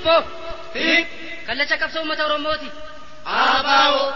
Hibboo. Hip. Kallacha qabsoo uummata Oromooti. ABO.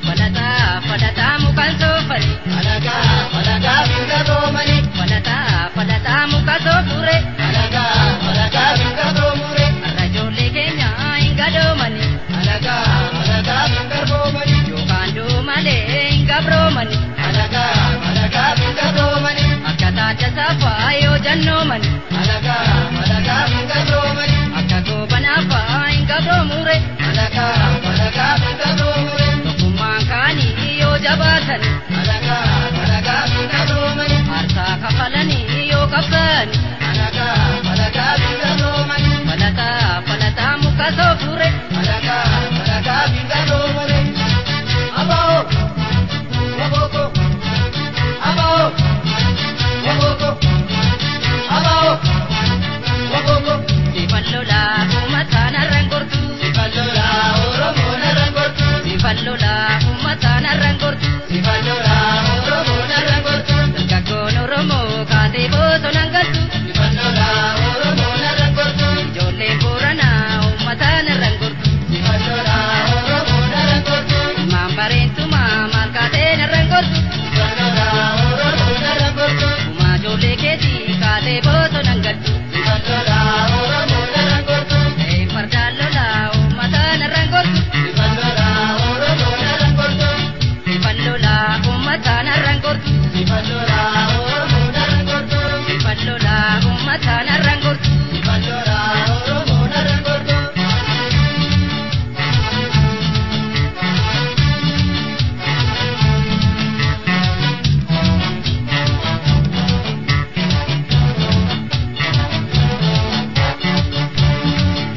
Falataa falataa mukaan soofani. Alagaa alagaa binga roomani. Falataa falataa muka soofure. Alagaa alagaa binga roomure. Har'a ijoollee keenya hin gadoomani. Alagaa alagaa binga roomani. Yookaan doomalee hin gabroomani. Alagaa alagaa binga roomani. Akka taata saafaa yoo jannoomani. Alagaa alagaa binga roomani. Akka goobanaafaa hin gabroomure. Alagaa alagaa binga roomure. Tokkummaan kaanii yoo jabaatani. Alagaa alagaa binga roomani. Aarsaa kafalanii yoo qabsaani. Alagaa alagaa binga roomani. Falataa falataa muka soofure. Alagaa alagaa binga roomani. ABO. Waboko. ABO. Waboko. ABO. Waboko. Sifan lolaa uummataan har'an gortu. Sifan lolaa Oromoon har'an gortu. Sifan lolaa uummataan har'an gortu. Sifan lolaa Oromoon har'an gortu. Dargaggoon Oromoo kaatee bosonaan galtu. Sifan lolaa Oromoon har'an gortu. Ijoolleen Booranaa uummataan har'an gortu. Sifan lolaa Oromoon har'an gortu. Ilmaan bareentumaa maal kaateen har'an gortu. Sifan lolaa Oromoon har'an gortu. Uumaa ijoollee keetii kaatee bosonaan galtu. Sifan lolaa Oromoon har'an gortu. Ee fardaan lolaa uummataan har'an gortu. Sifan lolaa Oromoon har'an gortu. Sifan lolaa uummataan har'an gortu. Sifan lolaa Oromoon har'an gortu. Sifan lolaa uummataan har'an gortu. Sifan lolaa Oromoon har'an gortu.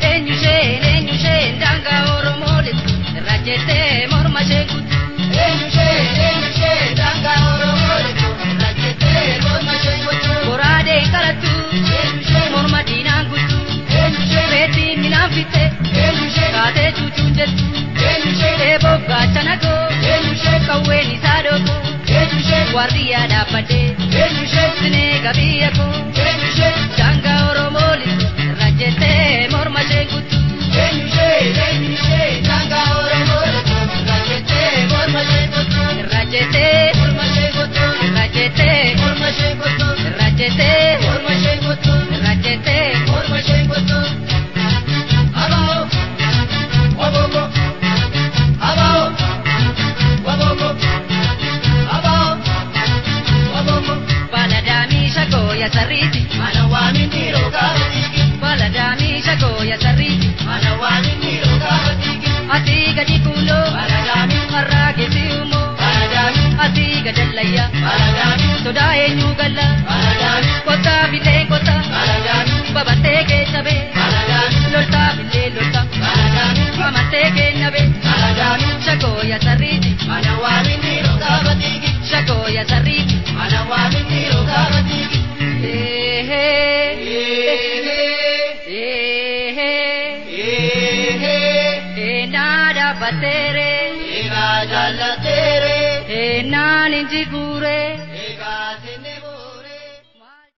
Eenyu isheen eenyu isheen daangaa Oromoo lixu irra jettee morma isheen kuttu. Eenyu ishee eenyu ishee daangaa Oromoo lixu irra jettee morma isheen kuttu. Goraadeen qarattu Eenyu ishee morma diinaan kuttu. Eenyu ishee Reetiin minaan fitte eenyu ishee kaatee cuucuun jettu. Eenyu ishee Eeboof gaachana koo eenyu ishee qawween isaa dhookoo eenyu ishee waardiyyaa dhaabbadhee eenyu ishee sinee gabiyya koo eenyu ishee daangaa Oromoo lixu irra jettee morma isheen kuttu. Eenyu ishee eenyu ishee daangaa Oromoo lixu irra jettee morma isheen kuttu. Irra jettee Morma isheen kuttu. Irra jettee Morma isheen kuttu. Irra jettee Morma isheen kuttu. Irra jettee. Morma isheen kuttu. ABO. Waboko. ABO. Waboko. ABO. Waboko. Baladaamii shagoo ya sarriiti. Mana waamin dhiiroo gaafa dhiigi. Baladaamii shagoo ya sarriiti. Mana waamin dhiiroo gaafa dhiigi. Asii gadi kuuloo Baladaamii. har'aa geessi uumoo Baladaamii. asii gadallayyaa Baladaamii. sodaa eenyuu galla Baladaamii. kottaa billee kottaa Baladaamii. babattee keessa bee Baladaamii. loltaa billee loltaa Baladaamii. amattee keenya bee Baladaamii. shagoo ya sarriiti Mana waamin dhiiroo gaafa dhiigi. shagoo ya sarriiti. Mana waamin dhiiroo gaafa dhiigi. Eehee Eehee. eehee Eehee. eenaa dhaabbatteere Eegaa jaallateere. eenaan injiguure